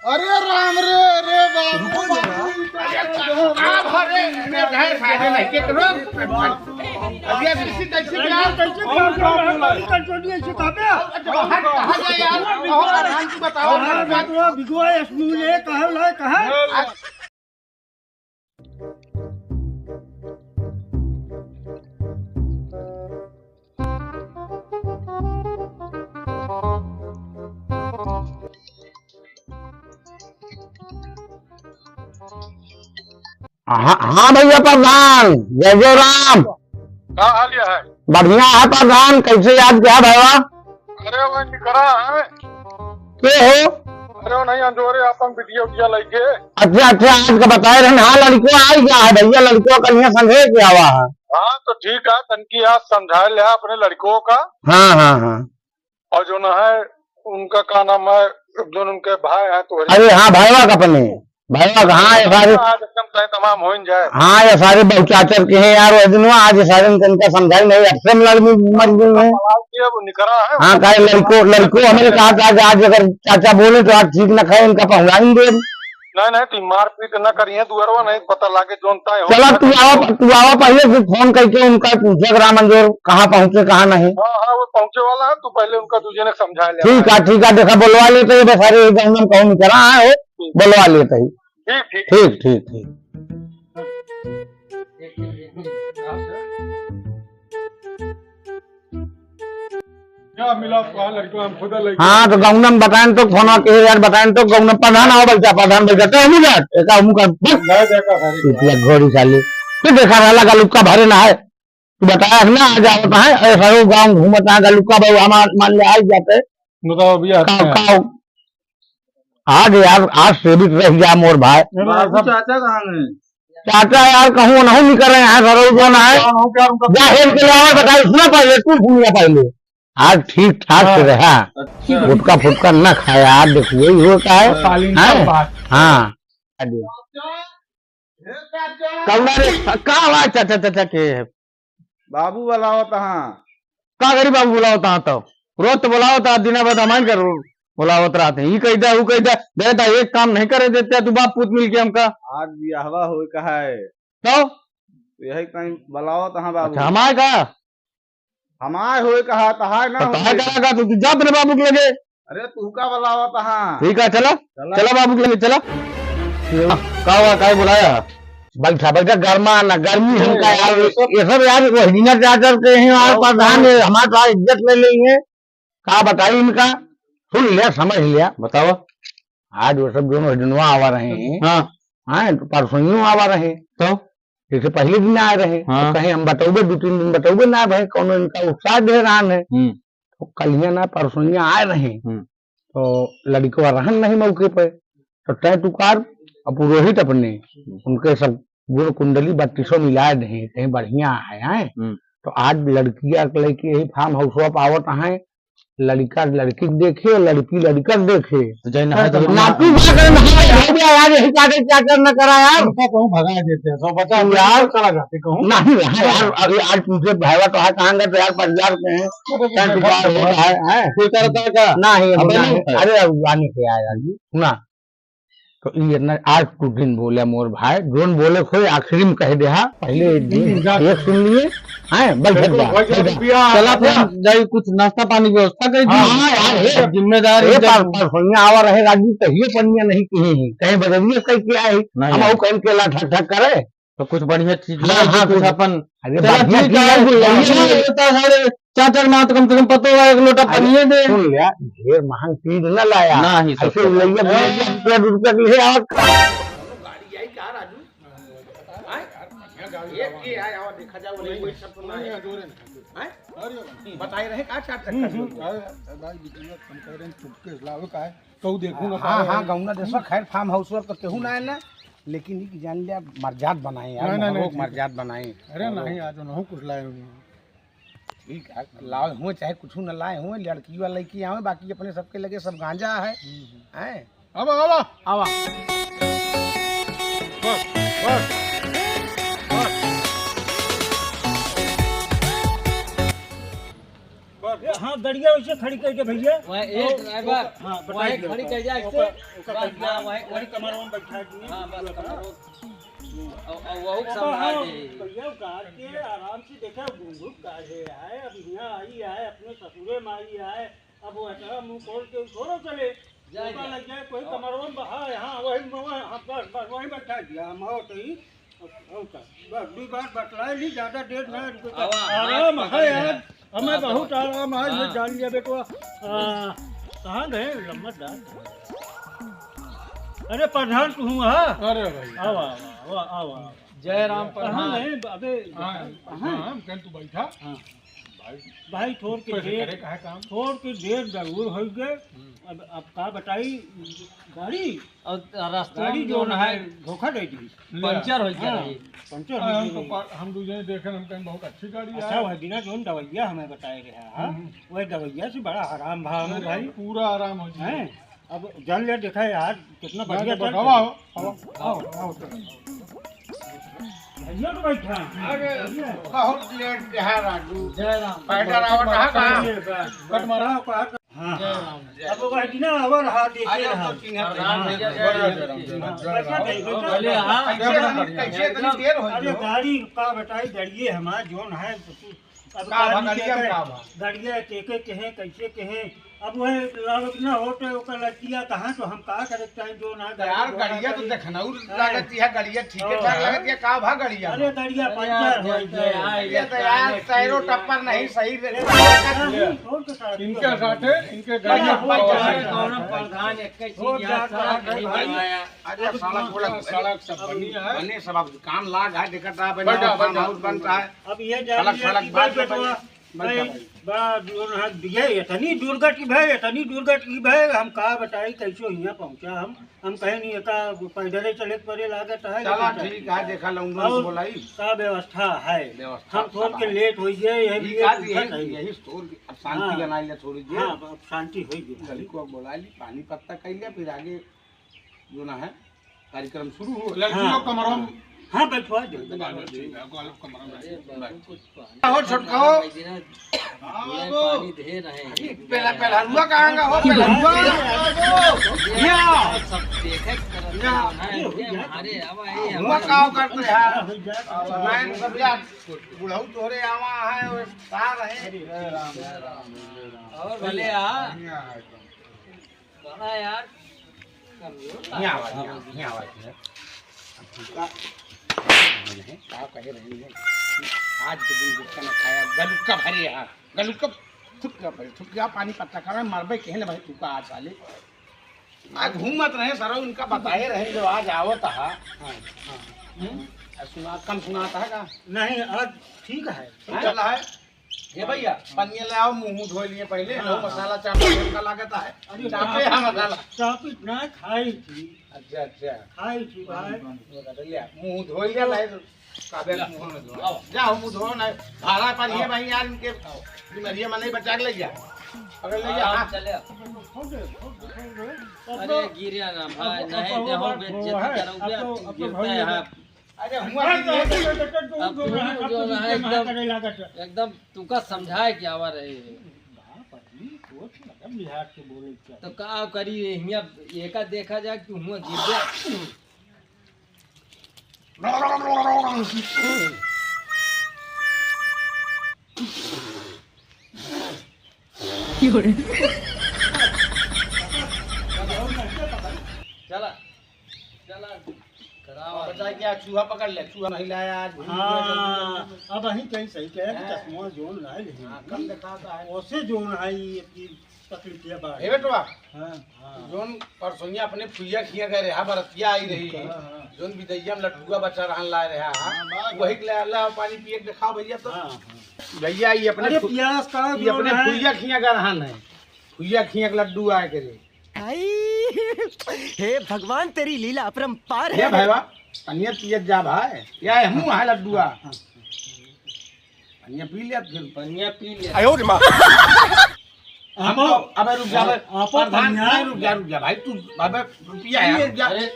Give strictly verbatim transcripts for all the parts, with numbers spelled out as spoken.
अरे राम रे, रे बाबू, रुको जरा। बाबू, अरे, अरे, अरे, अरे, अरे, अरे, अरे, अरे, अरे, अभी ऐसी तैसी प्यार कैसे और क्या बोला? कहाँ जाए यार? कहाँ जाए? बताओ, कहाँ जाए? बिगवा, स्कूल है, कहाँ ला, कहाँ? हाँ, हाँ भैया प्रधान, जय जय राम। का हाल है? बढ़िया है प्रधान, कैसे याद किया भैया? अरे वो निकरा है। के हो? अरे वो नहीं, अंजोरे आपन बिटिया उटिया लइके। अच्छा, अच्छा, आज का बताए रहन। हाँ, लड़को आई गया है भैया, लड़को कन्या संगे के आवा है। हाँ, तो ठीक है, तनकी आज समझा लिया अपने लड़कों का। हाँ, हाँ, हाँ। और जो ना है, उनका का नाम है, जो उनके भाई हैं तो वही। अरे हाँ, भाईवा का अपने। भाई, हाँ, ये सारे आज एकदम तय तमाम हो ही जाए। हाँ, ये सारे बहुचाचर के हैं यार, वो दिन आज ये सारे इनका समझाई नहीं, अब से लड़ में मर गए हैं। अब निकरा है। हाँ, काहे लड़को, लड़को हमरे कहा था कि आज अगर चाचा बोले तो आज ठीक न खाए, इनका पहुँचा ही दे। नहीं, नहीं, तू मारपीट न करिए, दुअरवा नहीं पता लागे जोन तय हो। चला, तू आवा, तू आवा पहले से फोन करके उनका पूछे कि राम मंदिर कहाँ पहुँचे, कहाँ नहीं। हाँ, हाँ, वो पहुँचे वाला है, तू पहले उनका दूजे ने समझा ले। ठीक है, ठीक है, देखा बोलवा लेते हैं, बस अरे गाँव में कहूँ निकरा है, बोलवा लेते हैं। ठीक, ठीक। ठीक, ठीक, ठीक। क्या मिला आपको? हाँ, लड़कियों, हम खुदा लड़कियों। हाँ, तो गौनम बताएं तो फोन के यार, बताएं तो गौनम प्रधान आओ, बैठा प्रधान, बैठा तो हम ही जात, एका मुंह का बस। चुटिया घोड़ी साली, तू देखा रहला गलुक्का भरे ना है, तू बताया है ना, आज आवत है, ऐसा हो गाँव घूमत है गलुक्का, भाई हमार मान ले आई जाते। बताओ भैया, का, का, आज यार, आज सेवित रह गया मोर भाई। बाबू चाचा कहाँ गए? चाचा यार कहूँ नहीं निकल रहे हैं, घरों जो ना है। कौन हो क्या उनका? जा हेल के ले आवा, बताओ, सुना पहले, तू सुनिया पहले। आज ठीक ठाक से हाँ। रहा। अच्छा। गुटखा फुटका ना खाया, आज देखो यही हो का है। हाँ। हैं? हाँ। कौन रे? का हुआ चाचा, चाचा के? बाबू बुलावत हाँ। का करी बाबू बुलावत हाँ तो? रोज तो बुलावत हाँ, दिना भर हमारे घर बुलावत रहते हैं। ई कही दे, ऊ कही दे, दे ता एक काम नहीं करे देते तू बाप पूत मिल के हमका। आज बियाहवा होए का है। तो? यही कहीं बुलावत हाँ बाबू। अच्छा, हमारे का? हमारे होए का है, तहार ना तो तहार होए। का, का, तू, तू जा अपने बाबू के लगे। अरे, तू का बुलावत हाँ? ठीक है, चला। चला। चला बाबू के लगे, चला। का हुआ, काहे बुलाया? बैठा, बैठा, गर्मा ना, गर्मी हमका यार, ये सब यार, वो हिंगना क्या करते हैं यार, प्रधान, ये हमारे साथ इज्जत ले लेंगे। का बताई इनका? सुन लिया, समझ लिया। बताओ। आज वो सब दोनों हिंगनवा आवा रहे हैं। हाँ। हाँ, तो परसों ही आवा रहे। तो? जैसे पहले दिन आए रहे, तो हाँ। कहे, "हम बतौबे, दो तीन दिन बतौबे ना भाई, कौनो इनका उत्साह दे रहा है।" हम्म। तो कलिया ना परसोइया आए रहे, हम्म। तो लड़िकवा रहन नहीं मौके पे, तो तय तुकार और पुरोहित अपने, हम्म। उनके सब गुण कुंडली बत्तीसों मिलाए दे, कहीं बढ़िया है, हैं? हम्म। तो आज लड़किया के लेके यही फार्म हाउस पर आवत हैं, लड़िका लड़की के देखे और लड़की लड़िका के देखे। तो जय नहा तो धोए नाती ना। बात है, नहा धोए यार, यही क्या, क्या करना करा यार? उनको कहूँ भगा देते हैं, सौ पचास यार। चला जाते कहूँ। नहीं, हाँ यार, अभी आज तुमसे भाईवा तो है, कहाँ गए तो यार, परिवार के हैं। तो क्या तय तुकार होता है, हैं? कोई करता है क्या? नहीं, अब नहीं, नहीं। अरे, अब आने से आया जी, सुना। तो ई इतना आज तू दिन बोले मोर भाई, जोन बोले खोए आखिरी में कह दे हा, पहले एक दिन एक सुन लिए, हैं, बैठ जा, बैठ जा। चला फिर हम जाई कुछ नाश्ता पानी की व्यवस्था कर दी। हाँ, हाँ, यार, हे, जिम्मेदारी ए, जब पर, परसोइया आवा रहे राजू, कहिए पनिया नहीं कहीं, कहीं बदलिए कहीं क्या है, नहीं, हम नहीं। आओ कहीं के ला ठक ठक करे। तो कुछ बढ़िया चीज हाँ, लाई, हाँ, कुछ कुछ अपन। अरे चला बाकी ठीक है, है, गुल्लैया बाकी है। होता है, अरे चाचा के नाम तो कम से कम पतो है, एक लोटा अरे पनिये दे। सुन लिया, ढेर महंग चीज न लाया। ना ही ऐसे सब। लइया, लइया, रुपया, रुपया के लिए और गाड़ी आई का राजू? हाँ? ये, ये आया और देखा जाओ, नहीं, कोई सब तो ना है। हाँ? बताए रहे का चार चक्कर में? अरे, अरे भाई, बिटिया, हम कह रहे हैं, चुपके से लाओ, का है? कहू देखू ना हाँ, पावे। हाँ, गौना देशवा खैर फार्म हाउस पर तो केहू ना है ना, लेकिन ई कि जान लिया मर्जाद बनाए यार, नहीं, नहीं, मोहरो नहीं, के ठीक है। मर्जाद बनाए। अरे मोहरो। नहीं, आज उनहु कुछ लाए हुए हैं। ठीक है, लाए हुए चाहे कुछ ना लाए हुए, लड़की वाला लड़की आवे, बाकी अपने सबके लगे सब गांजा है, हम्म, हम्म। हैं? आवा, आवा। आवा। बस, बस, बस। बस। हाँ, गड़िया वैसे खड़ी कर दे भैया। वहीं ए तो ड्राइवर, ओका, हाँ, बताइए वहीं खड़ी ओका। कर जा, ओका, ऐसे। ओका बस, बैठा, हाँ, वहीं, वहीं कमरवा में बैठा दिए। हाँ, बस कमरवा। और, और वो ओका, संभाल हाँ, दे। भैया, उतार के आराम से देखा, घुंघरू काढ़े आए, अब यहाँ आई आए, अपने ससुरे में आई आए, अब वो ऐसा मुंह खोल के थोड़ा चले। जाए, ओका जाए। लग जाए, कोई हाँ। कमरवा में बहा है, हाँ, वही, वही, हाँ, बस, बस, वहीं बैठा दिया, हम आओ तो ही। और का? बस, दो बात बतला ली, ज्यादा देर ना रुको। आवा, आराम आवा, है आवा। आज, हमें हाँ, बहुत आवा। आराम है, ये हाँ। जान लिया बेटवा। आ, कहाँ गए लम्बा दाल? अरे प्रधान तू हुआ, हाँ? अरे भाई। आवा, आवा, आवा, आवा, आवा। जय राम कहाँ प्रधान। गए? अबे, हाँ, कहाँ? हाँ, कल तू बैठा। हाँ। भाई, भाई, थोड़ के ऊपर से देर, करे, कहाँ काम? थोड़ के देर जरूर होई गए। हम्म। अब, अब का बताई, गाड़ी और रास्ता गाड़ी में जो जौन है, है, धोखा दे दी। ले। पंचर हो गया हाँ, रही। पंचर हाँ, हो हम गई तो रही। पा-, हम दू जने देखे, हम कहीं बहुत अच्छी गाड़ी अच्छा, है। वह दिना जौन दवैया हमें बताए रहे, हाँ? हम्म। वह दवैया से बड़ा आराम भा हमें अरे, भाई। पूरा आराम हो जाए। हैं? अब जान ले, देखा यार, कितना ना, बढ़िया ना, चल बताओ, रहा है। आओ, आओ, आओ, आओ, आओ। भैया तो बैठा। अरे, बहुत लेट है राजू। जय राम। पैदल आओ, कहाँ, कहाँ? कट मारा। हाँ, जय हाँ। राम। अब वह दिना आवर हाथ देखे आज रहा। तो चिन्ह प्रधान भैया, जय राम, जय राम, जय राम। कैसे थे? बोले, हाँ। कैसे, कैसे इतनी देर हो अरे गई? गाड़ी का बताई, गाड़िए हमार जौन है, अब का भा गाड़ी गाड़िया के में का भा? गाड़िया के, के कहे, कैसे कहे, अब वह लालच ना होते, ओकर लड़किया कहाँ तो हम का करे, टाइम जो ना यार, गाड़ी गाड़िया तो घोड़ा देखना, उ हाँ। लागत है, गाड़िया ठीक हाँ। ठाक लागत है, का भा गाड़िया? अरे गाड़िया अरे पंचर यार, हो गया। हाँ, ये तो यार, टायरो टप्पर नहीं सही रे। नहीं, छोड़ के साथ इनके साथ है, इनके गाड़िया हाँ, पंचर है। है। कौन प्रधान एक ही चीज यार, सड़क नहीं भाई। बनवाया। अरे अब सड़क वड़क सड़क सब बनी है। बने सब, अब काम लाग है, देखत रहा, बने बैठा, फार्म बैठा। हाउस बनता है। अब ये जान सड़क, लिया सड़क कि बात भाई बताइए। बेटवा, बैठा भाई, भाई। बड़ा दूर है, ये इतनी दुर्गति भाई, इतनी दुर्गति भाई, हम का बताई, कैसे हियाँ पहुँचा हम। हम कहे नहीं, एका पैदल ही चले के पड़े लागत है, चला लेकिन ठीक है, देखा लौंडो और बोलाई। का व्यवस्था है। व्यवस्था हम थोड़ के है। लेट हो गए, यही ठीक लिए है, पूछत यही, है। यही स्टोर की अब शांति हाँ। बनाई ले थोड़ी देर। हाँ, अब शांति हो गई। गली को बोला ली, पानी पत्ता कह लिया, फिर आगे जो ना है, कार्यक्रम शुरू हो। लड़की लोग हाँ। कमरों में हाँ, बैठवा दे। बाबा, ठीक है, कमरों में बैठ। हो छोटका हो। हाँ, बाबू। पानी दे रहे हैं। पहला, पहला हुआ कहाँ का हो? पहला हुआ। या। सब देखे करत हैं। अरे, अब ये हुआ हमारे का करते हैं? मैं सब यार, बुढ़ऊ तोरे आवा है, वो का रहे? और भले आ। बढ़िया है एकदम। कहाँ यार? कमजोर यहाँ आवा, यहाँ, यहाँ आवा, यहाँ। अब तुमका, का कहे रहे हैं? आज के दिन गुटखा न खाया, गलुक्का भरे यहाँ, गलुक्का, थुक गया भाई, थुक गया, पानी पत्ता करा, मरबे कहे ना भाई, तुमका आज साले। आज घूमत रहे सरो, इनका बताए रहे जो आज आवत हा। हाँ, हाँ। हम्म? आ सुना, कम सुनाता है का? नहीं, आज ठीक है। हाँ? चला है। ए भैया, पनिया ले आओ, मुंह धो लिए पहिले, हाँ, लो हाँ। मसाला चाप का लागत है। अरे चापे चाप, है मसाला। चाप इतना खाई थी। अच्छा, अच्छा। खाई थी भाई। वो कहते, ले, मुंह धो लिया, लाई तो काबे ला। मुंह में धो। आओ। जाओ, मुंह धो ना। भाड़ा पर ये आओ। भाई यार, इनके आओ। बीमारियां में नहीं बचा के ले जा। अगर ले जा, हाँ, हाँ। चले। अरे गिरिया ना भाई, अब, नहीं अब, देखो, अब, बेइज्जती अब, करोगे, अब, अब, गिरते हैं। अरे हुआ अब कि तो ये ये तो, तो, अब तो, तू अब जो तो ना है पीछे एकदम, करे लागत है। एकदम तुका समझाए के आवा रहे। बाप रे, सोच मतलब बिहार के बोले क्या? तो का करी, हियां एका देखा जाए कि हुआ गिर गया। चला, चला, कराओ। बता क्या, चूहा पकड़ ले, चूहा नहीं लाया आज, भूल गया जल्दी, हाँ, जल्दी। अब अहीं कहीं सही कहे कि हाँ। चश्मा जोन लाए लेकिन हाँ, कम दिखाता है। ओसे जोन है ये कि तकलीफ ये बात। ए बेटवा, हाँ, हाँ। जोन परसोइया अपने फुइया खिया गए रहा, बरतिया आई रही। हाँ, हाँ। जोन बिदैया में लड्डुआ बचा रहन लाए रहा, हाँ, हाँ, बस, वही बस। के ले ला, पानी पिए के दिखाओ भैया तो। हाँ, हाँ। भैया, ये अपने अरे, फु-, प्यास का ये जो अपने है। फुइया खिया का रहन है। फुइया खिया के लड्डू आए के रे। आई, हे भगवान, तेरी लीला अपरंपार हे है। भैया, पनिया पियत जा भाई। या हमू है लड्डुआ। हाँ। पनिया पी लिया फिर। पनिया पी लिया। आयो रे माँ। हम आपो, तो, अबे रुक जा, अबे, आपो प्रधान, पनिया। नहीं, रुक जा, रुक जा भाई, तू, अबे रुपया है, ये रुक जा। अरे,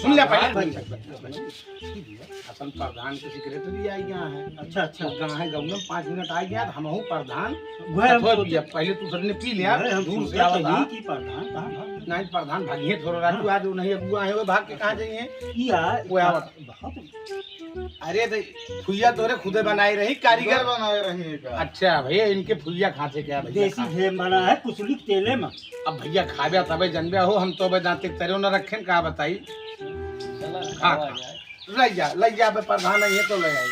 सुन ले पहले। हाँ। असल प्रधान के secretary आई गया है। अच्छा, अच्छा। तो कहाँ है गौनम, पाँच मिनट आई गया, तो हमहू प्रधान। वह हम अथवा सोचे पिया, पहले तू सबने पी लिया, वह हम दूर सोचे से आवत यही आ। कि प्रधान कहाँ भाग गए? नहीं, प्रधान भागिए थोड़ा रात को आज वो नहीं अगुआ है, वो भाग के कहाँ जाइए? ई आ, वो आवत। बहुत अरे तो फुइया तोरे खुदे बनाए रही, कारीगर बनाए रही है का? अच्छा भैया, इनके फुइया खाते क्या भैया? देसी घी बना है, कुचली के तेले में। अब भैया खाबे तबे जनबे हो, हम तो अबे दांते तरे न रखेन, का बताई? खा, खा। ले जा, ले जा, अबे प्रधान है, ये तो ले आई।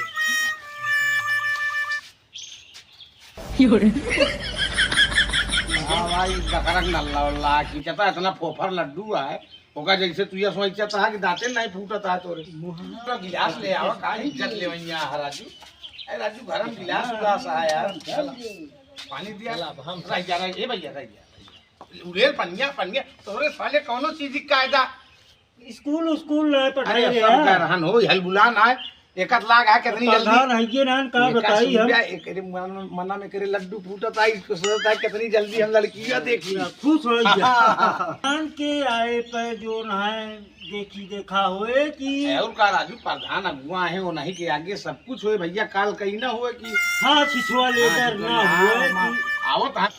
हाँ भाई, बकरक नल्ला उल्ला, खींचता इतना फोफर लड्डू है। ओका जैसे तू ये सोचता है कि दांते नहीं फूटता है तोरे। मुहा। तो गिलास ले आवा, का इज्जत लेवैया है राजू। ए राजू, घर में गिलास उलास है यार। चल, पानी दिया। चल, अब हम रह जा, रह, ए भैया, रह जा। उड़ेल पनिया, पनिया, तोरे साले कौनो चीज की कायदा। स्कूल, स्कूल ना पढ़ाई अरे, है सब यार। कह रहन हो, हलबुला ना है। एकत लाग है, कितनी जल्दी। प्रधान है ये नान का एका बताई हम। सुनिया, एकरे मन, मना में करे लड्डू फूटत आई, इसको सोचता है कितनी जल्दी हम लड़कियां देखी। खुश हो गया। हाँ। प्रधान के आए पे जो ना है, देखी देखा होए कि और का राजू, प्रधान अगुआ है, वो नहीं के आगे सब कुछ होए भैया, काल कहीं ना होए कि हाँ, छिछुआ हाँ, लेकर तो ना ना, होए हम कि आवत हाँ।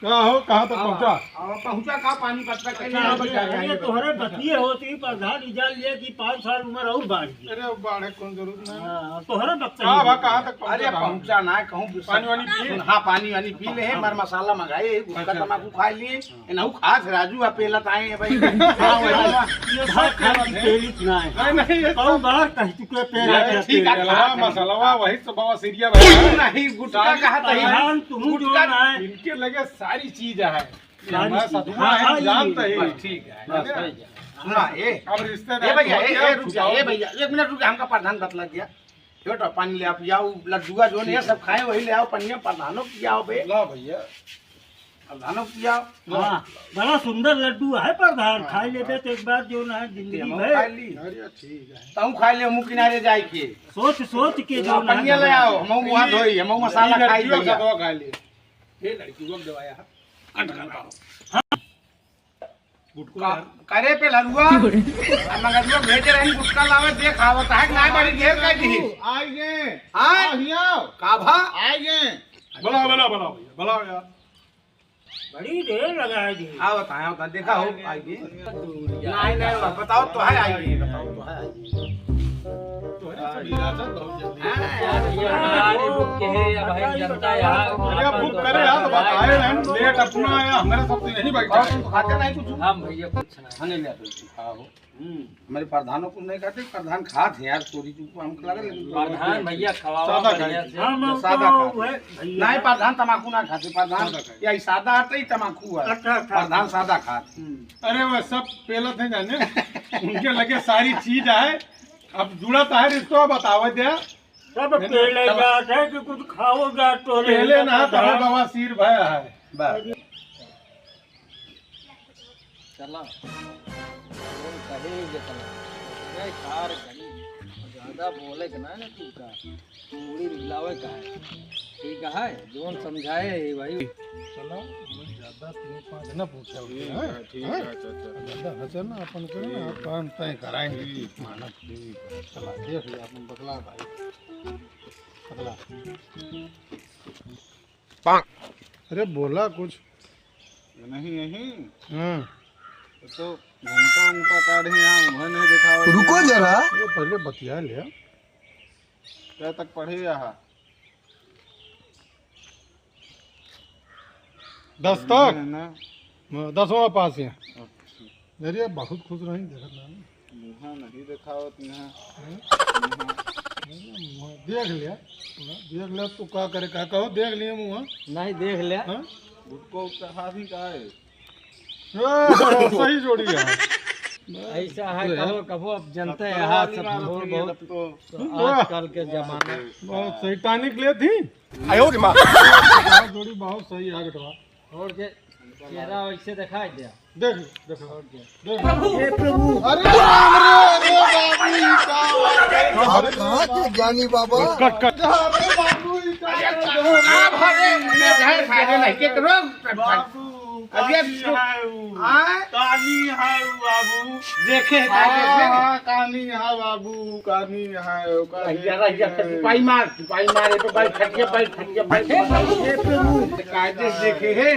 का हो, कहाँ तक पहुँचा? अब पहुँचा का पानी पत्ता के अच्छा, यहाँ ये, बचा ये जाएंगे। तोहरे बतिये होती, प्रधान इजाल लिया कि पाँच साल उम्र और बाढ़ गई। अरे, अब बाढ़े कौन जरूरत नहीं। हाँ, तोहरे बतिये का बा, होती। कहाँ तक पहुँचा अरे, था? पहुँचा ना, कहूँ पानी वानी पी? सुन, हाँ, पानी वानी पी ले, हाँ। मर मसाला मंगाए, गुटखा अच्छा, तमाकू अच्छा। खा लिए, हाँ। ये नहु खास राजू, आप पेलत आए हैं भाई। हाँ, वही ना। ये सब खाने की पेलित ना है। नहीं, नहीं, ये कौन सब बार कह चुके, पेलत नहीं, है, ठीक है, पेलत। खा, खा। मसाला, वही तो बाबा सीरिया भाई। नहीं, गुटखा कहा था, प्रधान, तुम जो गुटखा ना है। इनके लगे सारी चीज है। ये सारी हमारा चीज। सतुआ हाँ, है, हाँ, जानते ये ही। बस ठीक है। बस, बस। सुना, ए, अब रिश्तेदार ए भैया, ए, छोड़ ए, दिया, रुक जा, ए भैया, एक मिनट रुक जा, हमका प्रधान बतला दिया। बेटा, पानी ले आओ, पियाओ, लड्डुआ जो नहीं है, सब खाए, वही ले आओ, पनिया प्रधानों की आओ बे। ला भैया। प्रधानों की आओ। हाँ, बड़ा सुंदर लड्डू है प्रधान, हाँ, खाई लेबे हाँ। तो एक बार जो ना है जिंदगी ये हम भर। खा ली। अरे, ठीक है। तहूँ खा ले, मुँह किनारे जाए के। सोच, सोच के जो ला, ना पनिया ले है। आओ, हम मुँह धोई, हम मसाला ये खाई लड़कियों भैया। का दवा खा लिए। ये लड़की को दवाया है। कट कर दो। गुटखा का-, करे पे लरुआ। अब मगरुआ भेजे रही गुटखा लावे, देख आवत है, ना बड़ी ढेर कर दी। आइए। हाँ? आइए। का भा? आइए। बुलाओ, बुलाओ, बुलाओ भैया, बुलाओ यार। बड़ी ढेर लगा है जी। आवत है, आवत है, देखा हो, आइए। नहीं, नहीं, बताओ तो है, आइए, बताओ तो है, आइए। हाँ, यार, ये हमारी बुक के है, या भाई जनता यहाँ अरे, बुक करे यार, तो बताए नहीं, लेट अपना आया, हमारे साथ तो यहीं बैठा है। तुम खाते नहीं कुछ? हम भैया कुछ नहीं। खाने ले आते हो, खाओ। हम्म। हमारे प्रधानों कुछ नहीं खाते, प्रधान खात हैं यार, चोरी चुप हमको लगा, लेकिन प्रधान भैया खवावा सादा बढ़िया खाते। से। हम सादा तो खाते। वह भैया नहीं, प्रधान तमाकू ना खाते, प्रधान सादा खाते। या सादा आता ही तमाकू है। अच्छा, अच्छा। प्रधान सादा खाते। हम्म। अरे, वह सब पेलत है जाने, उनके लगे सारी चीज है। अब जुड़ा तो है रिश्तो, बतावे दे। सब है ना? पहले तब जात है कि कुछ खाओ जात तो पहले नहीं ना, ना तब था। बवासीर भया है। बस। चला। कहे जितना। अरे यार, कहीं ज्यादा बोले के ना, ना तू का। मुड़ी हिलावे का है। ठीक है, जोन समझाए है भाई। चला, मैं ज्यादा तीन पाँच ना पूछा होते ठीक हैं। है, ठीक हाँ? है, चाचा। ज्यादा हंसे ना, अपन करे ना, ठीक है। अपन तय कराएंगे। ठीक। मानव। ठीक है। चला, देख ले, अपन बतला भाई। बतला। अरे, बोला कुछ। नहीं, यही। हाँ। ये तो घूमता, घूमता काढ़े यहाँ, उन्हें नहीं दिखावा रुको दिया। जरा। ये पहले बतिया ले। क्या तक पढ़े यहाँ? दस तक? है ना? हाँ, दसवाँ पास है। अच्छा। अरे, बहुत खुश रही, देखत ना। मुँहा नहीं देखावत यहाँ। हैं? मुँहा। अरे, मुँहा देख ले, देख ले, तू का करे, का कहो, देख लिए मुँहा। नहीं, देख ले। हाँ? गुटको चढ़ा भी का है? ए, सही जोड़ी है। ऐसा है, तो कबो, कबो अब जनते हैं, हाथ सब थोड़ बहुत, तो आजकल के जमाना। बहुत सही, टॉनिक ले थी। आयो रे माँ। बहुत जोड़ी, बहुत सही है, बेटवा। और के चेहरा वैसे दिखाई दे। देख, देख। और के। देख। हे प्रभु। अरे राम रे, अरे बाबू, ई का बात है? अरे कहाँ थे ज्ञानी बाबा? कट, कट। अरे बाबू, ई का बात है? का भरे? मैंने घर सारे नहीं के रोक। बाबू, अरे काकी है ऊ। हाँ? काकी कानी है बाबू। देखे है, कानी है? हाँ, कानी है बाबू, कानी है, ओका रहिया, देख रहिया, के। चुपाई मार, चुपाई मार, ये पे बैठ, खटिया बैठ, खटिया बैठ। ये पे मुंह कायदे से देखे है।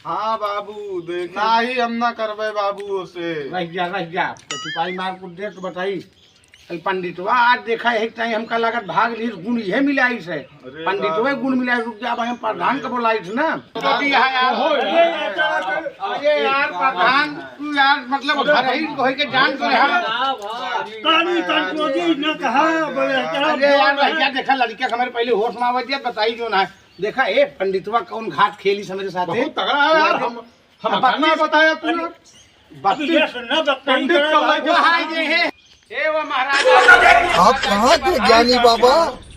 हाँ बाबू, देखे। नाही, हम ना करबे बाबू ओसे। रहिया, रहिया, तो चुपाई मार, कुछ देर तो बताई। अरे पंडितवा, आज देखा, एक टाइम हमका लागत भाग ली, गुण इहे मिलाइस है। अरे पंडितवा बाबू। गुण मिलाइस, रुक जा, अब हम प्रधान का बोलाइस ना। तो की है यार? ओहो, अरे यार, अरे यार, प्रधान, तू यार, मतलब, घर ही होई के जान तो रहा। कानी कंट्रोजी न कहा, बोले, क्या अरे यार, बोल रहे हैं? भैया, देखा, लड़किया के हमारे पहले होश में आवे दिया, बताई जो ना। देखा, ए, पंडितवा कौन घात खेली से मेरे साथ है? बहुत तगड़ा है यार, हम, हम अब अपना बताया तू यार। अभी ये सुनना, बकरी पंडित का लड़का। वो है, ये है। ए, वो महाराज। आप कहाँ थे ज्ञानी बाबा?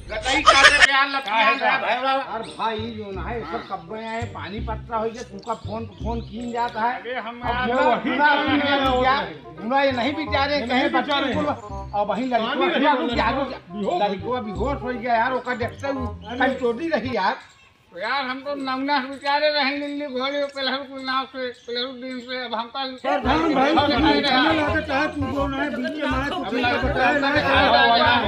गटई काटे प्यार लटकिया है, भैरव। अरे भाई, जो ना है, सब कब्बे आए, पानी पटरा हो गया, तुमका फोन पे फोन कीन जाता है। अरे, हम अब यार वो वही अपना नहीं अपना है, क्या? वो पूरा ये नहीं बेचारे, नहीं कहीं बेचारे बच्चे हैं। को, अब वहीं लड़का पानी नहीं रुक जा, रुक जा। बेहोश। लड़का बेहोश हो गया यार, ओका देखते हुए अरे। कहीं चोटी रही यार। तो यार, हम तो नमूना से बेचारे रहे, लिल्ली घोड़े, पेलहर कुल नाव से, पेलहर दिन से, अब हमका प्रधान भाई, नहीं रहा। हमें लगता है तू जो ना है, बीच में मार, तू ठीक से बताया ना,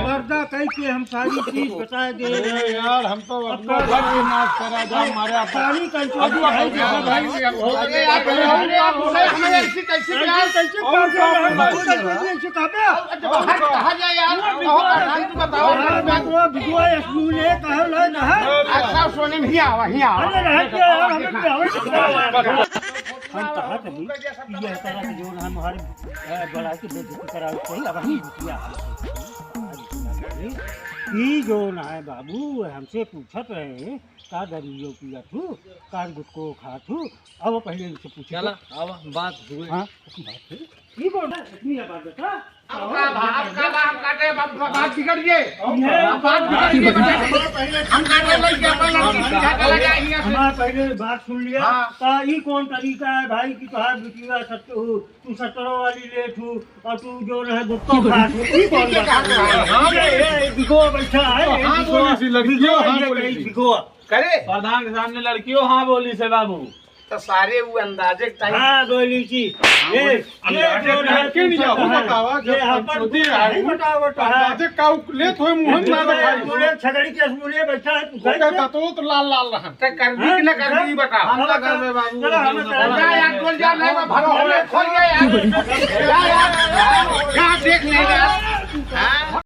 पर्दा कह के हम सारी चीज बता दे। अरे यार, हम तो अपना घर भी नाश करा जा, हमारे आप। पानी का जो अब भाई, भाई, भाई, अरे यार, अरे यार, बोले, हमें ऐसी कैसी ऐसे यार? कैसे और काम क्या कर रहा है? है? ऐसे कैसे कहाँ पे? अच्छा, बाहर कहाँ जाए यार? और कहाँ जाए? तू बताओ। हाँ, मैं तो बिजुआ स्कूल है, कहाँ ला, कहाँ? अच्छा, सोने में ही आवा, ही आवा। अरे, रह गया यार, हमें क्या, हमें क्या? हम कहा कहीं, ये तरह के जो ना हमारे, अ, बड़ा के बेइज्जती करावे कोई, अब हम बिटिया। ई जो ना है बाबू, हमसे पूछत रहे, का दरुइयो पियत हूँ, का गुटको खात हूँ, अब पहले इनसे पूछे चला, तो। आवा, बात हुए। हाँ, बात है। ये कौन है? इतनी बात बता। अब का बा-, अब का बा-, हम काटे, अब बात बिगड़ गए। ये अब बात बिगड़ गए, पहले हम काटे लग गए, अपन लड़की सीधा चला जाए, यहाँ से। हमारा पहले बात सुन लिया। हाँ। तो ये कौन तरीका है भाई कि तुहार बिटिया सत्य हो, तू सत्तरों वाली लेत हो और तू जो है गुटखा खात हो, ये कौन बात है? हाँ, ये, ये बिगो बैठा है, तो ये हाँ बिगो, बोली सी लड़कियों, बिगो, हाँ ये बोली कहीं सी। बिगो। करे? प्रधान के सामने लड़कियों हाँ बोली से बाबू। तो सारे वो अंदाजे के टाइम हाँ, बोली जी। हाँ, ये, बोली। ये अंदाजे जो के है, टाइम के नहीं जाओ, हाँ, बतावा, ये जब अपन पंचोदी रहा नहीं है, बतावा, बतावा। अंदाजे का उ-, लेत होए मुँह में ना बतावा, दिखाई। बोले, छगड़ी के मुँह में बैठा है, तू ओके, घर पे। तो, तो लाल, लाल रहा। तो कर दी कि ना कर दी, हाँ? बताओ। हम ना कर रहे बाबू। चलो, हम ना कर रहे। जा यार, बोल जा, नहीं, मैं भरो, हो गया, खोल गया यार। जा यार, यहाँ देख ले यार। हाँ?